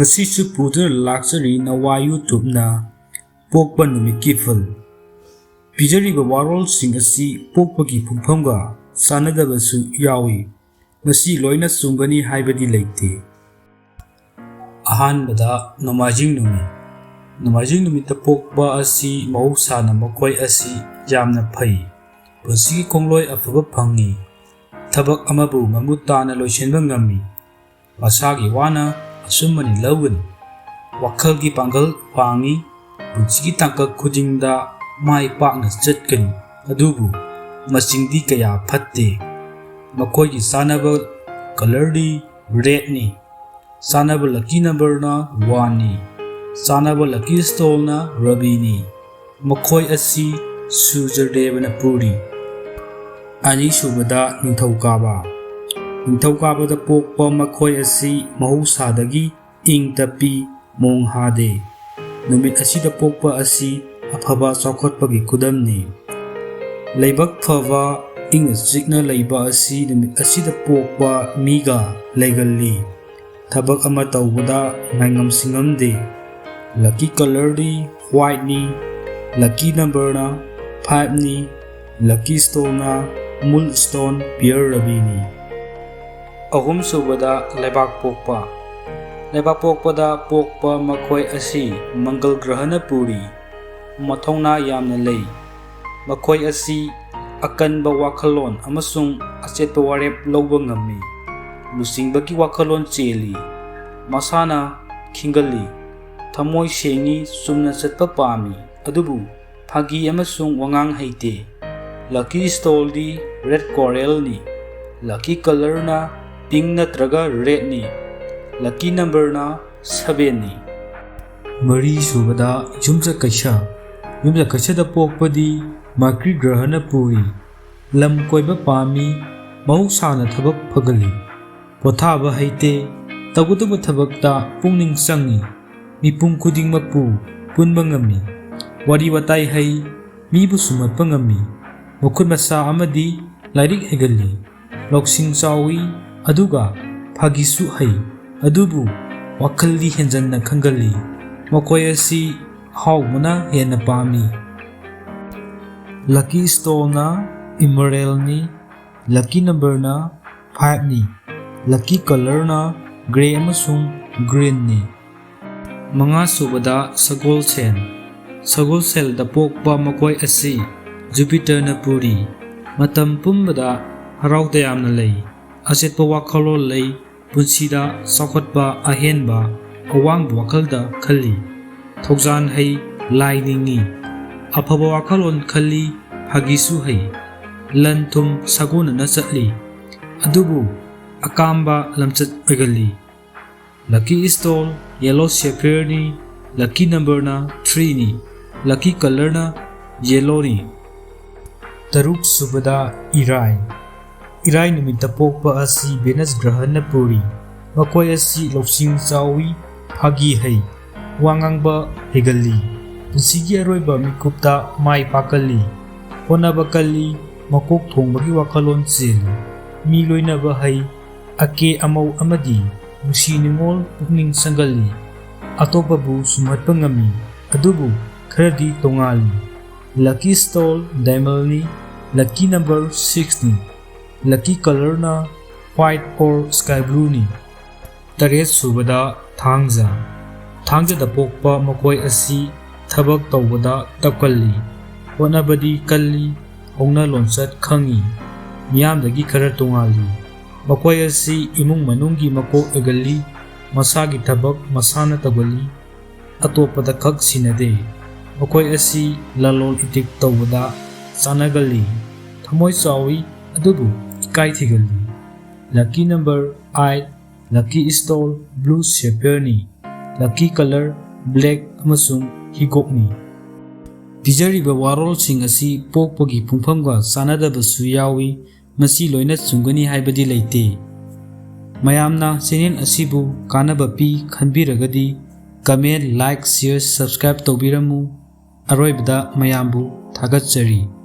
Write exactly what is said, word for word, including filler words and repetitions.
ꯉꯁꯤꯁꯨ ꯄꯨꯗꯨꯅ ꯂꯥꯛꯆꯔꯤ ꯅꯋꯥ YouTubeꯅ ꯄꯣꯛꯄ ꯅꯨꯃꯤꯠꯀꯤ ꯐꯜ꯫ ꯄꯤꯖꯔꯤꯕ ꯋꯥꯔꯣꯜꯁꯤꯡ ꯑꯁꯤ ꯄꯣꯛꯄꯒꯤ ꯄꯨꯡꯐꯝꯒ ꯆꯥꯟꯅꯗꯕꯁꯨ ꯌꯥꯎꯏ꯫ ꯃꯁꯤ ꯂꯣꯏꯅ ꯆꯨꯝꯒꯅꯤ ꯍꯥꯏꯕꯗꯤ ꯂꯩꯇꯦ꯫ ꯑꯍꯥꯟꯕꯗ, ꯅꯣꯡꯃꯥꯏꯖꯤꯡ ꯅꯨꯃꯤꯠ꯫ ꯅꯣꯡꯃꯥꯏꯖꯤꯡ ꯅꯨꯃꯤꯠꯇ ꯄꯣꯛꯄ ꯑꯁꯤ ꯃꯍꯧꯁꯥꯅ ꯃꯈꯣꯏ ꯑꯁꯤ ꯌꯥꯝꯅ ꯐꯩ꯫ ꯄꯨꯟꯁꯤꯒꯤ ꯈꯣꯡꯂꯣꯏ ꯑꯐꯕ ꯐꯪꯏ꯫ ꯊꯕꯛ ꯑꯃꯕꯨ ꯃꯃꯨꯠ ꯇꯥꯅ ꯂꯣꯏꯁꯤꯟꯕ ꯉꯝꯃꯤ꯫ ꯃꯁꯥꯒꯤ ꯋꯥꯅ ꯑꯆꯨꯝꯕꯅꯤ ꯂꯧꯒꯅꯤ꯫ ꯋꯥꯈꯜꯒꯤ ꯄꯥꯡꯒꯜ ꯋꯥꯡꯏ꯫ ꯄꯨꯟꯁꯤꯒꯤ ꯇꯥꯡꯀꯛ ꯈꯨꯗꯤꯡꯗ ꯃꯥꯏ ꯄꯥꯛꯅ ꯆꯠꯀꯅꯤ꯫ ꯑꯗꯨꯕꯨ ꯃꯆꯤꯡꯗꯤ ꯀꯌꯥ ꯐꯠꯇꯦ꯫ ꯃꯈꯣꯏꯒꯤ ꯆꯥꯅꯕ colourꯗꯤ redꯅꯤ꯫ ꯆꯥꯅꯕ lucky numberꯅ oneꯅꯤ꯫ ꯆꯥꯅꯕ lucky stoneꯅ rubyꯅꯤ꯫ ꯃꯈꯣꯏ ꯑꯁꯤ ꯁꯨꯔꯖꯗꯦꯕꯅ ꯄꯨꯔꯤ꯫ ꯑꯅꯤꯁꯨꯕꯗ, ꯅꯤꯡꯊꯧꯀꯥꯕ꯫ ꯅꯤꯡꯊꯧꯀꯥꯕꯗ ꯄꯣꯛꯄ ꯃꯈꯣꯏ ꯑꯁꯤ ꯃꯍꯧꯁꯥꯗꯒꯤ ꯏꯪ ꯇꯞꯄꯤ, ꯃꯣꯡ ꯍꯥꯗꯦ꯫ ꯅꯨꯃꯤꯠ ꯑꯁꯤꯗ ꯄꯣꯛꯄ ꯑꯁꯤ ꯑꯐꯕ ꯆꯥꯎꯈꯠꯄꯒꯤ ꯈꯨꯗꯝꯅꯤ꯫ ꯂꯥꯏꯕꯛ ꯐꯕ, ꯏꯪꯅ ꯆꯤꯛꯅ ꯂꯩꯕ ꯑꯁꯤ ꯅꯨꯃꯤꯠ ꯑꯁꯤꯗ ꯄꯣꯛꯄ ꯃꯤꯒ ꯂꯩꯒꯜꯂꯤ꯫ ꯊꯕꯛ ꯑꯃ ꯇꯧꯕꯗ ꯉꯥꯏꯉꯝ ꯁꯤꯡꯉꯝꯗꯦ꯫ Lucky colourꯗꯤ whiteꯅꯤ꯫ Lucky numberꯅ fiveꯅꯤ꯫ Lucky stoneꯅ moonstone, pure rubyꯅꯤ꯫ ꯑꯍꯨꯝꯁꯨꯕꯗ, ꯂꯩꯕꯥꯛ ꯄꯣꯛꯄ꯫ ꯂꯩꯕꯥꯛ ꯄꯣꯛꯄꯗ ꯄꯣꯛꯄ ꯃꯈꯣꯏ ꯑꯁꯤ ꯃꯪꯒꯜ ꯒ꯭ꯔꯍꯅ ꯄꯨꯔꯤ꯫ ꯃꯊꯧꯅꯥ ꯌꯥꯝꯅ ꯂꯩ꯫ ꯃꯈꯣꯏ ꯑꯁꯤ ꯑꯀꯟꯕ ꯋꯥꯈꯜꯂꯣꯟ ꯑꯃꯁꯨꯡ ꯑꯆꯦꯠꯄ ꯋꯥꯔꯦꯞ ꯂꯧꯕ ꯉꯝꯃꯤ꯫ ꯂꯨꯆꯤꯡꯕꯒꯤ ꯋꯥꯈꯜꯂꯣꯟ ꯆꯦꯜꯂꯤ꯫ ꯃꯁꯥꯅ ꯈꯤꯡꯒꯜꯂꯤ꯫ ꯊꯃꯣꯏ ꯁꯦꯡꯉꯤ, ꯆꯨꯝꯅ ꯆꯠꯄ ꯄꯥꯝꯃꯤ꯫ ꯑꯗꯨꯕꯨ ꯐꯥꯒꯤ ꯑꯃꯁꯨꯡ ꯋꯥꯉꯥꯡ ꯍꯩꯇꯦ꯫ Lucky stoneꯗꯤ red coralꯅꯤ꯫ Lucky colourꯅ pink ꯅꯠꯇ꯭ꯔꯒ redꯅꯤ꯫ Lucky numberꯅ sevenꯅꯤ꯫ ꯃꯔꯤꯁꯨꯕꯗ, ꯌꯨꯝꯁꯀꯩꯁ꯫ ꯌꯨꯝꯁꯀꯩꯁꯗ ꯄꯣꯛꯄꯗꯤ ꯃꯔꯀ꯭ꯔꯤ ꯒ꯭ꯔꯍꯅ ꯄꯨꯔꯤ꯫ ꯂꯝ ꯀꯣꯏꯕ ꯄꯥꯝꯃꯤ꯫ ꯃꯍꯧꯁꯥꯅ ꯊꯕꯛ ꯐꯒꯜꯂꯤ꯫ ꯄꯣꯊꯥꯕ ꯍꯩꯇꯦ꯫ ꯇꯧꯒꯗꯕ ꯊꯕꯛꯇ ꯄꯨꯛꯅꯤꯡ ꯆꯪꯏ꯫ ꯃꯤꯄꯨꯝ ꯈꯨꯗꯤꯡꯃꯛꯄꯨ ꯄꯨꯟꯕ ꯉꯝꯃꯤ꯫ ꯋꯥꯔꯤ ꯋꯥꯇꯥꯏ ꯍꯩ꯫ ꯃꯤꯕꯨ ꯁꯨꯝꯍꯠꯄ ꯉꯝꯃꯤ꯫ ꯃꯈꯨꯠ ꯃꯁꯥ ꯑꯃꯗꯤ ꯂꯥꯏꯔꯤꯛ ꯍꯩꯒꯜꯂꯤ꯫ ꯂꯧꯁꯤꯡ ꯆꯥꯎꯏ, ꯑꯗꯨꯒ ꯐꯥꯒꯤꯁꯨ ꯍꯩ꯫ ꯑꯗꯨꯕꯨ ꯋꯥꯈꯜꯗꯤ ꯍꯦꯟꯖꯟꯅ ꯈꯟꯒꯜꯂꯤ꯫ ꯃꯈꯣꯏ ꯑꯁꯤ ꯑꯍꯥꯎꯕꯅ ꯍꯦꯟꯅ ꯄꯥꯝꯃꯤ꯫ Lucky Stallꯅ Emeraldꯅꯤ꯫ Lucky Numberꯅ Fiveꯅꯤ꯫ Lucky Colorꯅ Grey ꯑꯃꯁꯨꯡ Greenꯅꯤ꯫ ꯃꯉꯥ ꯁꯨꯕꯗ ꯁꯒꯣꯜꯁꯦꯟ꯫ ꯁꯒꯣꯜꯁꯦꯜꯗ ꯄꯣꯛꯄ ꯃꯈꯣꯏ ꯑꯁꯤ Jupiterꯅ ꯄꯨꯔꯤ꯫ ꯃꯇꯝ ꯄꯨꯝꯕꯗ ꯍꯔꯥꯎ ꯇꯌꯥꯝꯅ ꯂꯩ꯫ ꯑꯆꯦꯠꯄ ꯋꯥꯈꯜꯂꯣꯟ ꯂꯩ꯫ ꯄꯨꯟꯁꯤꯗ ꯆꯥꯎꯈꯠꯄ ꯑꯍꯦꯟꯕ ꯑꯋꯥꯡꯕ ꯋꯥꯈꯜꯗ ꯈꯜꯂꯤ꯫ ꯊꯧꯖꯥꯟ ꯍꯩ, ꯂꯥꯏ ꯅꯤꯡꯏ꯫ ꯑꯐꯕ ꯋꯥꯈꯜꯂꯣꯟ ꯈꯜꯂꯤ, ꯐꯥꯒꯤꯁꯨ ꯍꯩ꯫ ꯂꯟ ꯊꯨꯝ ꯁꯥꯒꯣꯟꯅꯅ ꯆꯠꯂꯤ꯫ ꯑꯗꯨꯕꯨ ꯑꯀꯥꯝꯕ ꯂꯝꯆꯠ ꯑꯣꯏꯒꯜꯂꯤ꯫ Lucky Stall Yellow Sapphireꯅꯤ꯫ Lucky Numberꯅ Threeꯅꯤ꯫ Lucky Colorꯅ Yellowꯅꯤ꯫ ꯇꯔꯨꯛ ꯁꯨꯕꯗ ꯏꯔꯥꯏ꯫ ꯏꯔꯥꯏ ꯅꯨꯃꯤꯠꯇ ꯄꯣꯛꯄ ꯑꯁꯤ Venus ꯒ꯭ꯔꯍꯅ ꯄꯨꯔꯤ꯫ ꯃꯈꯣꯏ ꯑꯁꯤ ꯂꯧꯁꯤꯡ ꯆꯥꯎꯏ, ꯐꯥꯒꯤ ꯍꯩ, ꯋꯥ ꯉꯥꯡꯕ ꯍꯩꯒꯜꯂꯤ꯫ ꯄꯨꯟꯁꯤꯒꯤ ꯑꯔꯣꯏꯕ ꯃꯤꯀꯨꯞꯇ ꯃꯥꯏ ꯄꯥꯛꯀꯜꯂꯤ꯫ ꯍꯣꯠꯅꯕ ꯀꯜꯂꯤ, ꯃꯀꯣꯛ ꯊꯣꯡꯕꯒꯤ ꯋꯥꯈꯜꯂꯣꯟ ꯆꯦꯜꯂꯤ꯫ ꯃꯤ ꯂꯣꯏꯅꯕ ꯍꯩ, ꯑꯀꯦ ꯑꯃꯧ ꯑꯃꯗꯤ ꯅꯨꯡꯁꯤ ꯅꯨꯡꯉꯣꯜ ꯄꯨꯛꯅꯤꯡ ꯆꯪꯒꯜꯂꯤ꯫ ꯑꯇꯣꯞꯄꯕꯨ ꯁꯨꯝꯍꯠꯄ ꯉꯝꯃꯤ, ꯑꯗꯨꯕꯨ ꯈꯔꯗꯤ ꯇꯣꯉꯥꯜꯂꯤ꯫ Lucky Stall Diamondꯅꯤ꯫ Lucky Number Sixꯅꯤ꯫ Lucky Colorꯅ White or Sky Blueꯅꯤ꯫ ꯇꯔꯦꯠ ꯁꯨꯕꯗ ꯊꯥꯡꯖ꯫ ꯊꯥꯡꯖꯗ ꯄꯣꯛꯄ ꯃꯈꯣꯏ ꯑꯁꯤ ꯊꯕꯛ ꯇꯧꯕꯗ ꯇꯞꯀꯜꯂꯤ, ꯍꯣꯠꯅꯕꯗꯤ ꯀꯜꯂꯤ, ꯍꯧꯅ ꯂꯣꯟꯆꯠ ꯈꯪꯏ, ꯃꯤꯌꯥꯝꯗꯒꯤ ꯈꯔ ꯇꯣꯉꯥꯜꯂꯤ꯫ ꯃꯈꯣꯏ ꯑꯁꯤ ꯏꯃꯨꯡ ꯃꯅꯨꯡꯒꯤ ꯃꯀꯣꯛ ꯑꯣꯏꯒꯜꯂꯤ, ꯃꯁꯥꯒꯤ ꯊꯕꯛ ꯃꯁꯥꯅ ꯇꯧꯒꯜꯂꯤ, ꯑꯇꯣꯞꯄꯗ ꯈꯛ ꯁꯤꯟꯅꯗꯦ꯫ ꯃꯈꯣꯏ ꯑꯁꯤ ꯂꯂꯣꯟ ꯏꯇꯤꯛ ꯇꯧꯕꯗ ꯆꯥꯟꯅꯒꯜꯂꯤ, ꯊꯃꯣꯏ ꯆꯥꯎꯏ, ꯑꯗꯨꯕꯨ ꯏꯀꯥꯏ ꯊꯤꯒꯜꯂꯤ꯫ Lucky Number Eight, Lucky Stall Blue Sapphireꯅꯤ꯫ Lucky Color Black ꯑꯃꯁꯨꯡ ꯍꯤꯒꯣꯛꯅꯤ꯫ ꯄꯤꯖꯔꯤꯕ ꯋꯥꯔꯣꯜꯁꯤꯡ ꯑꯁꯤ ꯄꯣꯛꯄꯒꯤ ꯄꯨꯡꯐꯝꯒ ꯆꯥꯟꯅꯗꯕꯁꯨ ꯌꯥꯎꯏ꯫ ꯃꯁꯤ ꯂꯣꯏꯅ ꯆꯨꯝꯒꯅꯤ ꯍꯥꯏꯕꯗꯤ ꯂꯩꯇꯦ꯫ ꯃꯌꯥꯝꯅ channel ꯑꯁꯤꯕꯨ ꯀꯥꯟꯅꯕ ꯄꯤ ꯈꯟꯕꯤꯔꯒꯗꯤ comment, like, share, subscribe ꯇꯧꯕꯤꯔꯝꯃꯨ꯫ ꯑꯔꯣꯏꯕꯗ ꯃꯌꯥꯝꯕꯨ ꯊꯥꯒꯠꯆꯔꯤ꯫